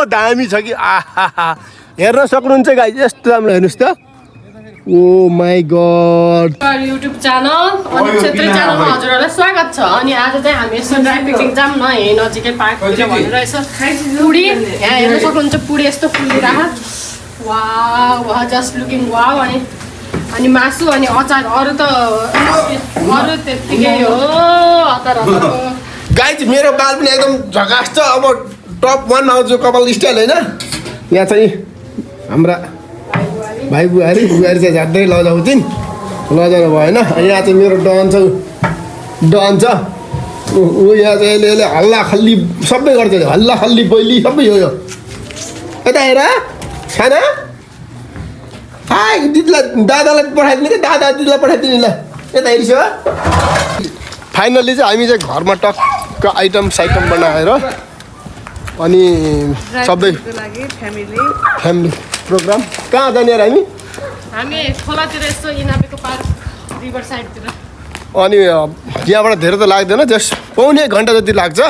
दामी छ कि आहा हेर्न सक्नुहुन्छ गाइस यस्तो राम्रो हेर्नुस् त oh my god YouTube channel अनि क्षेत्रीय च्यानलमा हजुरहरुलाई स्वागत छ अनि आज चाहिँ हामी यसो ड्राइभ पिकनिक जाम न यही नजिकै पार्कतिर भनेर यसो पुडी यहाँ हेर्न सक्नुहुन्छ पुडी यस्तो फुलिरहेको wow wow just looking wow अनि मासु अनि अचार अरु त्यतिकै हो अचार गाइस मेरो बाल पनि एकदम झकास छ अब टप 1 आउँछ कपाल स्टाइल हैन यहाँ चाहिँ हाम्रा भाइ बुहारी चाहिँ झ्यादै लजाउँछिन् लजाउनु भएन यहाँ चाहिँ मेरो डन छ ऊ यहाँ चाहिँ यसले हल्ला खल्ली सबै गर्छ हल्ला खल्ली बैली सबै हो यो यता हेर खाना हाई दिदीलाई दादालाई पठाइदिनु कि दादा दिदीलाई पठाइदिनु ल यता हेरिस फाइनल्ली चाहिँ हामी चाहिँ घरमा टक्क आइटम बनाएर अनि सबै फ्यामिली प्रोग्राम कहाँ जाने यार हामी खोलातिर यसो इनाबेको पार्क रिभर साइडतिर अनि यहाँबाट धेरै त लाग्दैन जस्ट पौने 1 घन्टा जति लाग्छ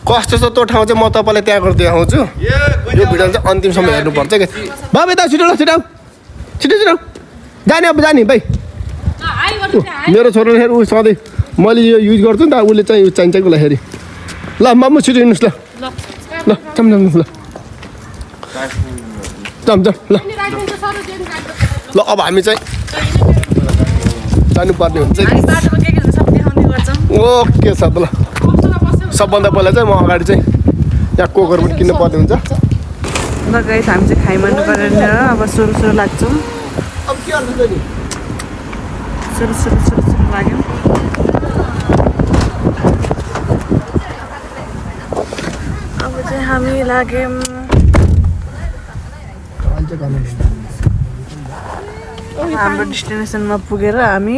कस्तो छ त्यो ठाउँ चाहिँ म तपाईँलाई त्यहाँ गएर देखाउँछु यो भिडियो चाहिँ अन्तिमसम्म हेर्नुपर्छ कि बाबा यता छिटो जाने अब जाने भाइ मेरो छोराले ऊ सधैँ मैले यो युज गर्छु नि त उसले चाहिँ चाहिन्छ कि उसलाई ल मामु छिटो हिँड्नुहोस् ल चम ल अब हामी चाहिँ जानुपर्ने हुन्छ ओके छ त ल सबभन्दा पहिला चाहिँ म अगाडि चाहिँ यहाँ कोकहरू पनि किन्नु पर्ने हुन्छ ल गाइस हामी चाहिँ खाइमान्नु गरेर अब सुरु लाग्छौँ अब के गर्नु नि सुरु लाग्यो अब चाहिँ हामी लाग्यौँ हाम्रो डेस्टिनेसनमा पुगेर हामी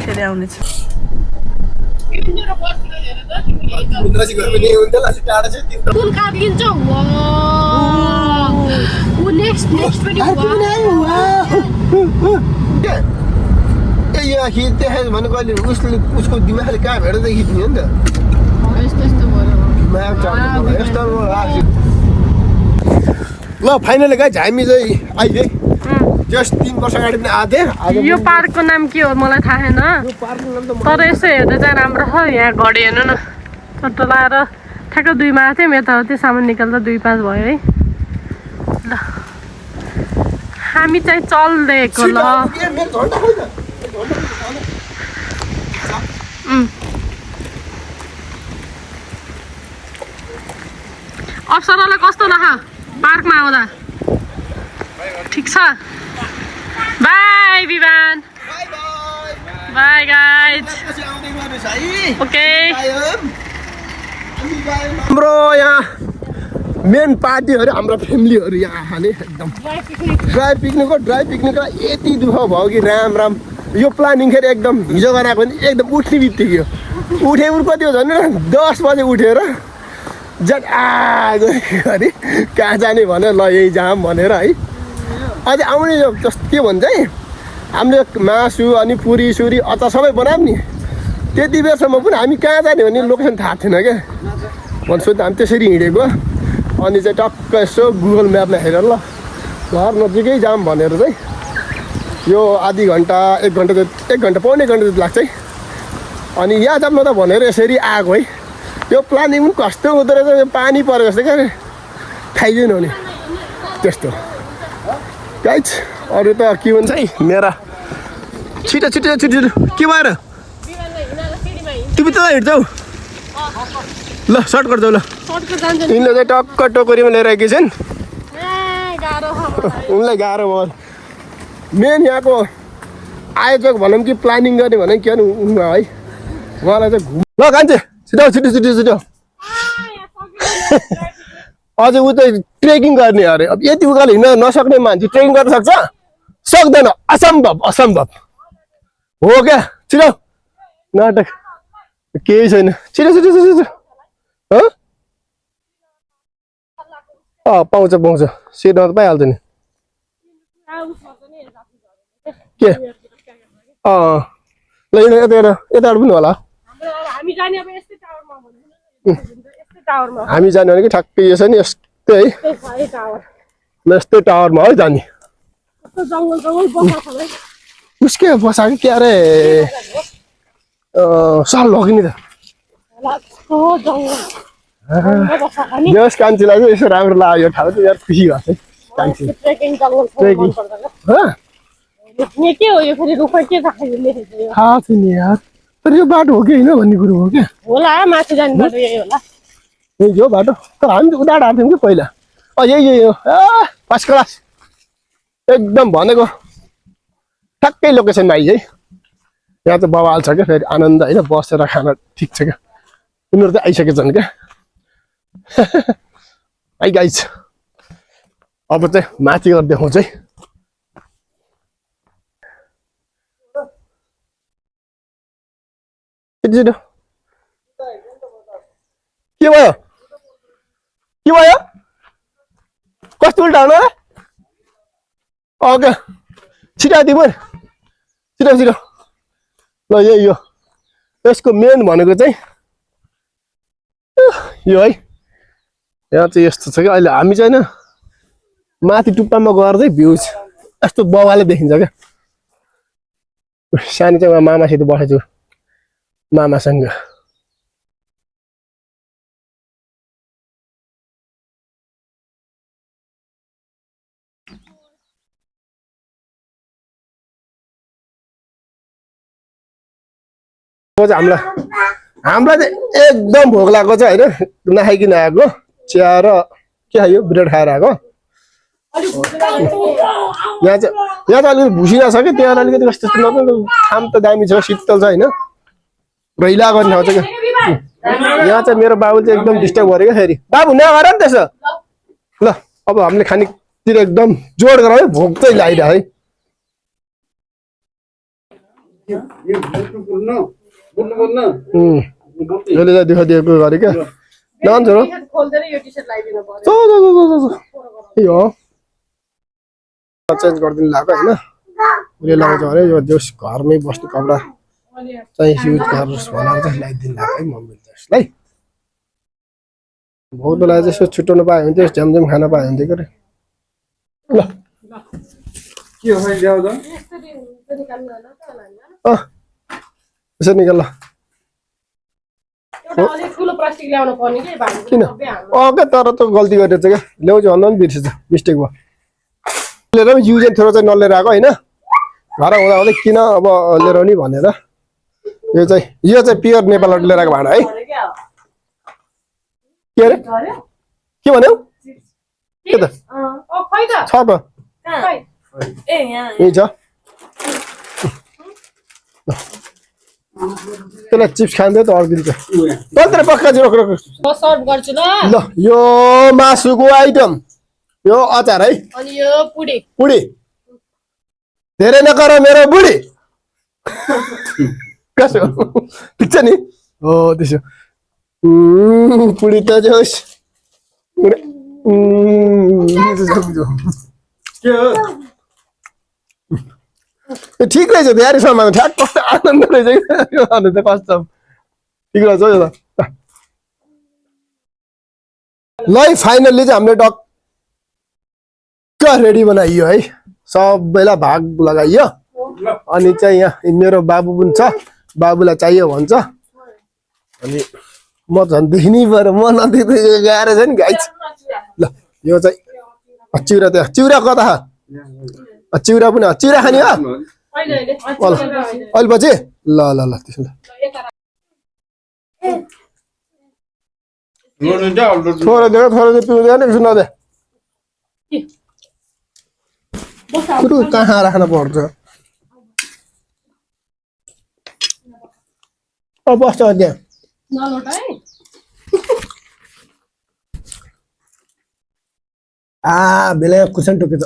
फेरि आउनेछौँ यहाँ खिच्दै भनेको अहिले उसको दिमागले कहाँ भेट्दै खिच्ने हो नि त ल फाइनली गाइस हामी चाहिँ अहिले जस्ट 3 वर्ष अगाडि पनि आएको यो पार्कको नाम के हो मलाई थाहा छैन तर यसो हेर्दा चाहिँ राम्रो छ यहाँ घडी हेर्नु न चट्ट लाएर ठ्याक्क 2 मा थियौँ यताउति सामान निकाल्दा 2-5 भयो है ल हामी चाहिँ चल्देको ल अप्सरालाई कस्तो लाग्छ पार्कमा आउँदा ठिक छ bye Vivaan bye guys okay हाम्रो यहाँ मेन पार्टीहरू हाम्रो फ्यामिलीहरू यहाँ खाने एकदम ड्राई पिकनिकको यति दुःख भयो कि राम यो प्लानिङ खेर एकदम हिजो बनाएको पनि एकदम उठ्ने बित्तिकै उठे कति हो झन् 10 बजे उठेर गरे कहाँ जाने भनेर ल यही जाम भनेर है अझै आउने जस्तो के भन्छ है हामीले मासु अनि पुरी सुरी अचार सबै बनायौँ नि त्यति बेरसम्म पनि हामी कहाँ जाने भन्ने लोकेसन थाहा थिएन क्या भन्छु त हामी त्यसरी हिँडेको अनि चाहिँ टक्क यसो गुगल म्यापमा हेरेर ल घर नजिकै जाम भनेर चाहिँ यो आधी घन्टा 1 घन्टा पौने घन्टा जति लाग्छ है अनि यहाँ जाम न त भनेर यसरी आएको है यो प्लानिङ पनि कस्तो हुँदो रहेछ पानी परेको जस्तो क्या खाइदिनु नि त्यस्तो गाइज अरू त के भन्छ है मेरा छिटो के भएर तिमी त हिँड्छौ ल सर्टकट जाऊ ल यिनले चाहिँ टक्क टोकरीमा लिएर आएकी छिन् उनलाई गाह्रो भयो मेन यहाँको आयोजक भनौँ कि प्लानिङ गर्ने भने के है उहाँलाई चाहिँ घुम ल कान्छे छिटो अझै ऊ त ट्रेकिङ गर्ने अरे अब यति उकालो हिँड्न नसक्ने मान्छे ट्रेकिङ गर्न सक्छ सक्दैन असम्भव हो क्या छिटो नाटक केही छैन छिटो पाउँछ सिटमा त पाइहाल्छ नि के ल यताबाट पनि होला टावरमा हामी जाने भनेको ठ्याक्कै यो छ नि यस्तै है त्यही छ है टावर यस्तै टावरमा है जाने कस्तो जङ्गल बस्छ है उसके बसाएको के अरे साल लग्यो नि त कस्तो जङ्गल बस्छ नि यस कान्छीलाई चाहिँ यसो राम्रो लाग्यो यो ठाउँ चाहिँ यार खुसी भएको छ कान्छी ट्रेकिङ जङ्गल मन पर्दैन हो यो के हो यो फेरि रुखै के राखेको यो थाहा छैन यार तर यो बाटो हो कि होइन भन्ने कुरो हो क्या होला माथि जाने बाटो यही होला यही हो बाटो तर हामी त उदाहरण हाल्थ्यौँ कि पहिला यही हो फर्स्ट क्लास एकदम भनेको ठ्याक्कै लोकेसनमा आइज है यहाँ चाहिँ बवाल छ क्या फेरि आनन्द होइन बसेर खान ठिक छ क्या उनीहरू चाहिँ आइसकेछन् क्या है गाइज अब चाहिँ माथि गएर देखाउँछ है छिटो के भयो के भयो कस्तो उल्टा हुनु ओके छिटो दिनु छिटो छिटो ल यही हो यसको मेन भनेको चाहिँ यो है यहाँ चाहिँ यस्तो छ क्या अहिले हामी चाहिँ होइन माथि टुप्पामा गएर चाहिँ भ्युज यस्तो बवाले देखिन्छ क्या सानो चाहिँ मामासित बसेको छु मामासँग हामीलाई चाहिँ एकदम भोक लागेको छ होइन नखाइकन आएको चिया र के खायो ब्रेड खाएर आएको यहाँ चाहिँ अलिकति भुसिना छ कि त्यहाँ अलिकति कस्तो खाम त दामी छ शीतल छ होइन रैला गर्ने ठाउँ छ क्या यहाँ चाहिँ मेरो बाबुले चाहिँ एकदम डिस्टर्ब गरेको क्या फेरि बाबु नगर नि त्यसो ल अब हामीले खानेतिर एकदम जोड गरौँ है भोक चाहिँ लागिरह है यसले चाहिँ देखाइदिएको गरे क्या जान्छ र हो चेन्ज गरिदिनु लाग्यो होइन उसले लगाउँछ भने यो जोस घरमै बस्ने कपडा चाहिँ युज गर्नुहोस् भनेर चाहिँ लगाइदिनु लाग्यो है मम्मीले चाहिँ यसलाई बहुत बेला चाहिँ यसो छुट्याउनु पायो भने चाहिँ झ्यामझ्याम खान पायो भने चाहिँ ल यसरी निकाल ल किन के तर त गल्ती गरेछ क्या ल्याउँछ भन्दा पनि बिर्सेछ मिस्टेक भयो लिएर पनि युज एन्ड थ्रो चाहिँ नलिएर आएको होइन घर हुँदा हुँदै किन अब लिएर नि भनेर यो चाहिँ प्योर नेपालबाट लिएर आएको भाँडा है के अरे के भन्यौ के त छ त यही छ त्यसलाई चिप्स खाँदै त अर्किन्छ तन्त्र पक्का चाहिँ रोक सर्भ गर्छु ल ल यो मासुको आइटम यो अचार है अनि यो पुडी पुडी धेरै नगर मेरो बुढी कसो ठिक छ नि हो त्यसो पुडी त जोस् ठिक रहेछ धेरै सामान ठ्याक कस्तो आनन्द रहेछ यो अन्त त कस्तो ठिक रहेछ यो त ल फाइनल्ली चाहिँ हामीले टक्क रेडी बनाइयो है सबैलाई भाग लगाइयो अनि चाहिँ यहाँ मेरो बाबु पनि छ बाबुलाई चाहियो भन्छ अनि म झन् देखिनै पऱ्यो म नदेख्दै गाह्रो छ नि गाइस ल यो चाहिँ चिउरा त्यहाँ चिउरा कता चिउरा पनि चिउरा खाने हो अहिले पछि ल ल ल त्यसो थोरै थोरै पिउँदैन सुनाउँदै कुरो कहाँ राख्न पर्छ बस्छ त्यहाँ बेला कुसन टोकेछ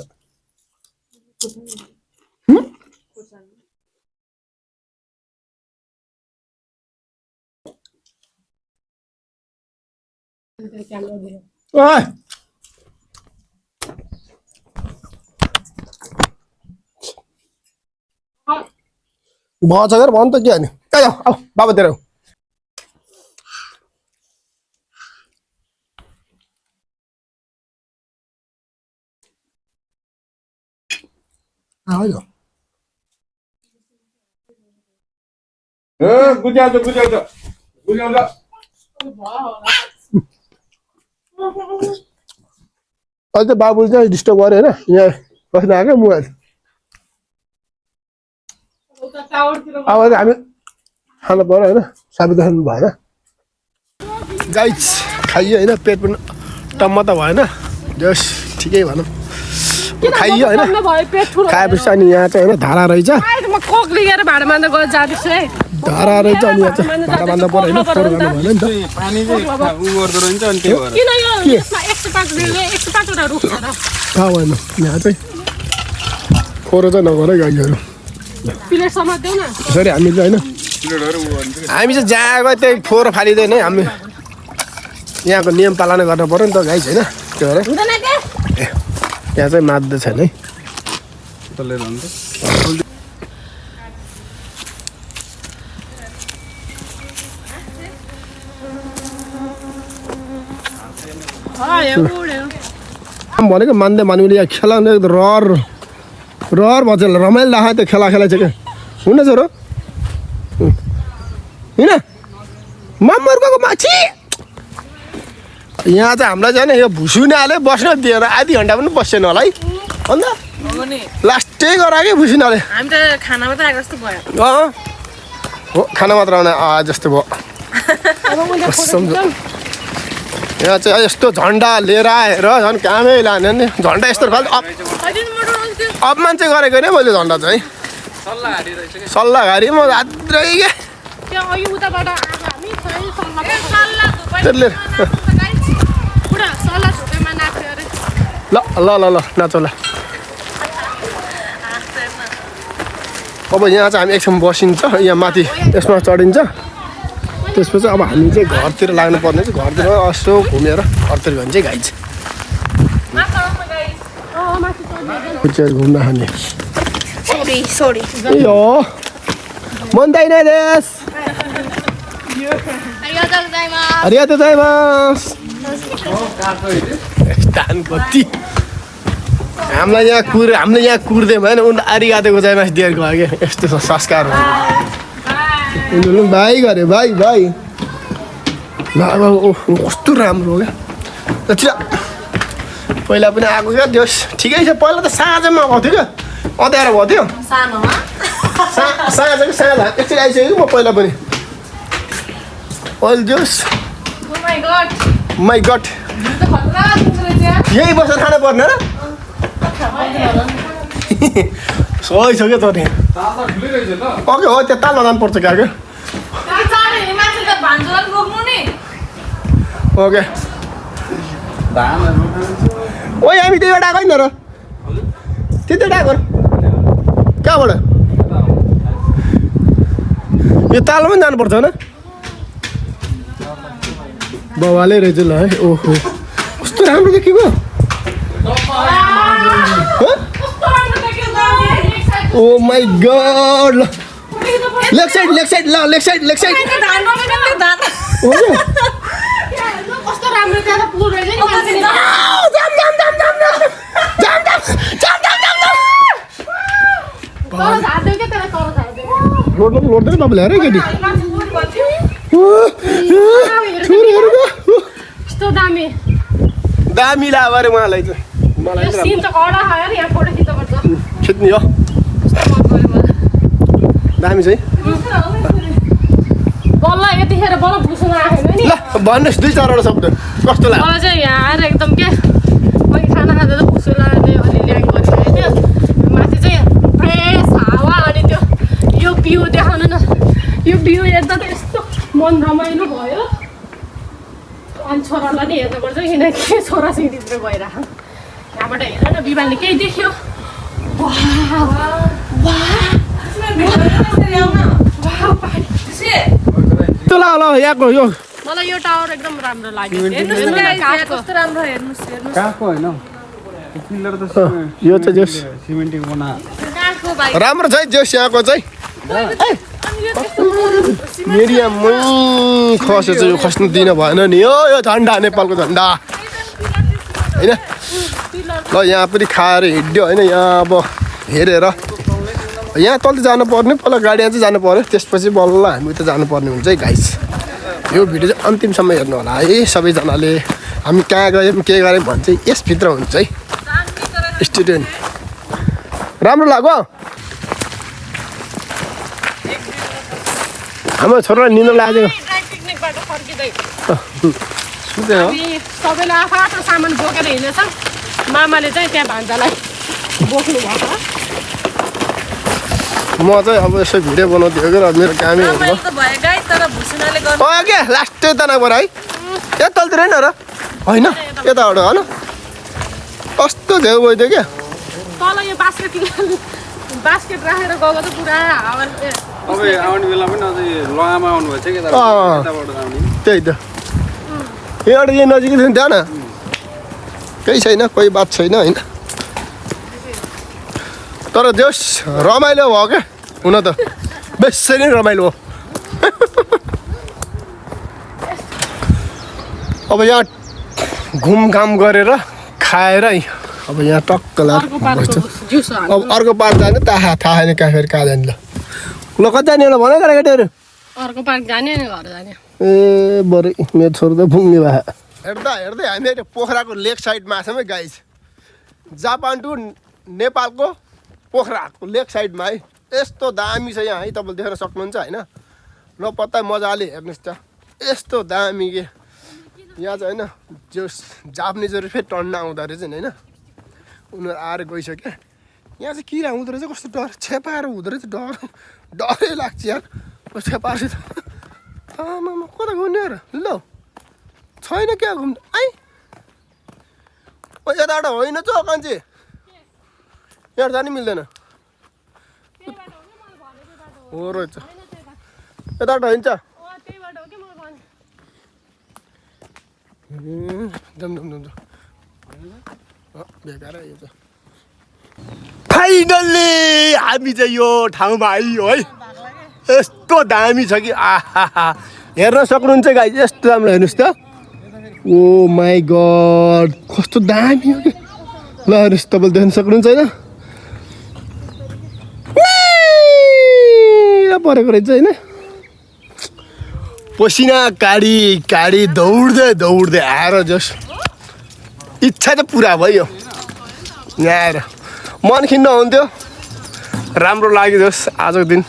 भन्छ घर भन् त के हाने आऊ बाबातिर होइन गुजाउँछ अहिले त बाबुले चाहिँ डिस्टर्ब गर्यो होइन यहाँ बस्नु आएको मोबाइल अब चाहिँ हामी खानु पऱ्यो होइन साबी खानु भएन गाइस खाइयो होइन पेट पनि टम्म त भएन जस ठिकै भनौँ खाइयो होइन खाएपछि अनि यहाँ चाहिँ होइन धारा रहेछ कोक लिएर भाडा मान्दा गएर जाँदैछु है धारा रहेछ अनि यहाँ चाहिँ भाडा बाँध्नु पऱ्यो होइन फोहोर गर्नु भएन नि त पानी चाहिँ उ गर्दो रहेछ अनि त्यही भएर किन यो यसमा 105 वटा रुख छ र थाहा भएन यहाँ चाहिँ फोहोर चाहिँ नगर है गाडीहरू प्लेट समात्देऊ न यसरी हामी चाहिँ होइन हामी चाहिँ जहाँ गयो त्यही फोहोर फालिँदैन है हामी यहाँको नियम पालना गर्नु पऱ्यो नि त गाइस होइन त्यो भएर हुँदैन के यहाँ चाहिँ मात्दै छैन है तलेर हुन्छ भनेको मान्दै मानिले यहाँ खेलाउने रहर भन्छ रमाइलो राख त्यो खेला चाहिँ क्या हुन छोरो होइन मर्को माछी यहाँ चाहिँ हामीलाई चाहिँ यो भुसुनाले बस्न दिएर आधी घन्टा पनि बसेन होला है अन्त लास्टै गराएकै भुसुनाले हामी त खानामा त आएको जस्तो भयो हो खाना मात्र आउने जस्तो भयो सम्झो यहाँ चाहिँ यस्तो झन्डा लिएर आएर झन् कामै लाने नि झन्डा यस्तो खालि अपमान चाहिँ गरेको नै मैले झन्डा चाहिँ सल्लाहघारी म आद्रै क्या त्यसले ल ल ल ल नाचो ल अब यहाँ चाहिँ हामी एकछिन बसिन्छ यहाँ माथि यसमा चढिन्छ त्यसपछि अब हामी चाहिँ घरतिर लाग्नु पर्ने चाहिँ घरतिर यसो घुमेर घरतिर भने चाहिँ गाइन्छ घुम्न खाने ए हो मन दाइना देश arigatou gozaimasu कति हामीलाई यहाँ कुर्दै भएन उनीहरू arigatou gozaimasu दिएर गयो क्या यस्तो संस्कार हो उनीहरू भाइ गरे भाइ ल अब कस्तो राम्रो हो क्या पहिला पनि आएको क्या त्यो ठिकै छ पहिला त साँझमा आएको थियो क्या अँध्यारो भएको थियो साँझको साँझ एकचोटि आइसक्यो म पहिला पनि अहिले जोस् माई गट यही बसेर खानु पर्ने र सही छ क्या त नि ओके हो त्यो तालमा जानुपर्छ क्या ओके ओइ हामी त्यहीबाट आएको नि र त्यति आएको कहाँबाट यो तालमा पनि जानुपर्छ होइन बाबाले रहेछ ल है ओहो कस्तो राम्रो देखेको ओ माई गड लेफ्ट साइड ल लेफ्ट साइड कस्तो राम्रो त्यहाँ त पुल रहेछ नि लोड्दैन तपाईँले हेर केटी यस्तो दामी दामी लाग्यो अरे उहाँलाई चाहिँ मलाई सिन त कडा खायो नि यहाँ फोटो खिच्नुपर्छ खिच्ने हो दामी चाहिँ बल्ल यतिखेर बल्ल बुझ्न आएन नि ल भन्नुहोस् 2-4 वटा शब्द कस्तो लाग्यो मलाई चाहिँ यहाँ आएर एकदम क्या मैले खाना खाँदा त भुसु लाग्ने अलि ल्याङ गरेको होइन माथि चाहिँ फ्रेस हावा अनि त्यो यो भ्यू देखाउनु न यो भ्यू हेर्दा त यस्तो मन रमाइलो भयो अनि छोरालाई नि हेर्नुपर्छ किनकि छोरा चाहिँ भित्र गइरहेको यहाँबाट हेर न बिमारले केही देख्यो ल यहाँको यो मलाई यो टावर एकदम राम्रो लाग्यो कस्तो राम्रो हेर्नुहोस् काठको होइन पिलर त यो चाहिँ जोस् सिमेन्टको बना राम्रो छ है जोस् यहाँको चाहिँ एरियामै खसेछ यो खस्नु दिन भएन नि यो झन्डा नेपालको झन्डा होइन ल यहाँ पनि खाएर हिँड्यो होइन यहाँ अब हेरेर यहाँ तल जानुपर्ने पहिला गाडीमा चाहिँ जानु पऱ्यो त्यसपछि बल्ल हामी त जानुपर्ने हुन्छ है गाइस यो भिडियो चाहिँ अन्तिमसम्म हेर्नु होला है सबैजनाले हामी कहाँ गयौँ के गऱ्यौँ भने चाहिँ यसभित्र हुन्छ है स्टुडेन्ट राम्रो लाग्यो हाम्रो छोरा निन्द्रा लागेको पिकनिकबाट फर्किँदै सुते हो सबैले आफ्नो आफ्नो सामान बोकेर हिँडेछ मामाले चाहिँ त्यहाँ भान्जालाई बोक्नु भएको म चाहिँ अब यसो भिडियो बनाउँथेँ कि मेरो कामै हो क्या लास्टै तनाबाट है यता तलतिर होइन र होइन यताबाट होइन कस्तो झेउ गइदियो क्या तल यो बास्केट राखेर गएको त पुरा हावा अब आउने बेला पनि अझै लगामा आउनुभएछ कि यताबाट आउने त्यही त यहाँबाट यही नजिकै थियो नि त्यहाँ न केही छैन कोही बात छैन होइन तर जस रमाइलो भयो क्या हुन त बेसी नै रमाइलो हो अब यहाँ घुमघाम गरेर खाएर अब यहाँ टक्क अब अर्को पार्क जाने थाहा छैन कहाँ फेरि कहाँ जाने ल कति जाने होला भन केटाकेटीहरू अर्को पार्क जाने अनि घर जाने ए बरु मेरो छोरो त पुग्ने भयो हेर्दा हेर्दै हामी अहिले पोखराको लेक साइडमा छौँ है गाइस जापान टु नेपालको पोखराको लेक साइडमा है यस्तो दामी छ यहाँ है तपाईँले देख्न सक्नुहुन्छ होइन ल पत्ता मजाले हेर्नुहोस् त यस्तो दामी के यहाँ चाहिँ होइन जो जापानिजहरू फेरि टन्न आउँदो रहेछ नि होइन उनीहरू आएर गइसक्यो यहाँ चाहिँ किरा हुँदो रहेछ कस्तो डर छेपाएर हुँदो रहेछ डरै लाग्छ यार छेपाएर आमामा कता घुम्ने र ल छैन क्या घुम्नु आइ यताबाट होइन त कान्छे यहाँ जानु मिल्दैन हो रहेछ यताबाट होइन बेकार यो त फाइनल्ली हामी चाहिँ यो ठाउँमा आइयो है यस्तो दामी छ कि आहा हेर्न सक्नुहुन्छ गाइस यस्तो राम्रो हेर्नुहोस् त ओ माई गड कस्तो दामी हो कि ल हेर्नुहोस् तपाईँले देख्न सक्नुहुन्छ होइन परेको रहेछ होइन पसिना काडी काडी दौड्दै दौड्दै आएर जस इच्छा चाहिँ पुरा भयो यहाँ आएर मन खिन्न हुन्थ्यो राम्रो लाग्यो जस आजको दिन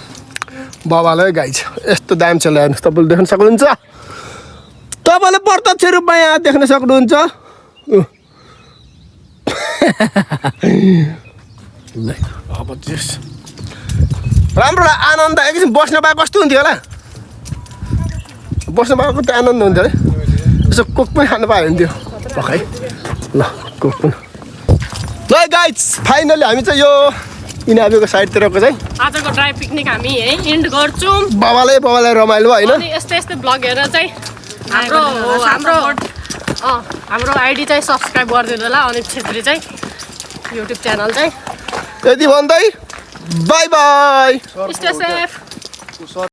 बाबालाई गाई छ यस्तो दाम छ हेर्नुहोस् तपाईँले देख्न सक्नुहुन्छ तपाईँले प्रत्यक्ष रूपमा यहाँ देख्न सक्नुहुन्छ अब जस राम्रो आनन्द एकछिन बस्न पाए कस्तो हुन्थ्यो होला बस्न पाएको कति आनन्द हुन्थ्यो है यसो कोक पनि खानु पायो हुन्थ्यो पकाइ ल कोक पनि ल गाइस फाइनली हामी चाहिँ यो इनाबीको साइडतिरको चाहिँ आजको ड्राई पिकनिक हामी है एन्ड गर्छौँ बाबाले रमाइलो होइन अनि यस्तै यस्तै ब्लग हेरेर चाहिँ हाम्रो आइडी चाहिँ सब्सक्राइब गरिदिनु होला अनित छेत्री चाहिँ युट्युब च्यानल चाहिँ यति भन्दै बाई बाई स्टे सेफ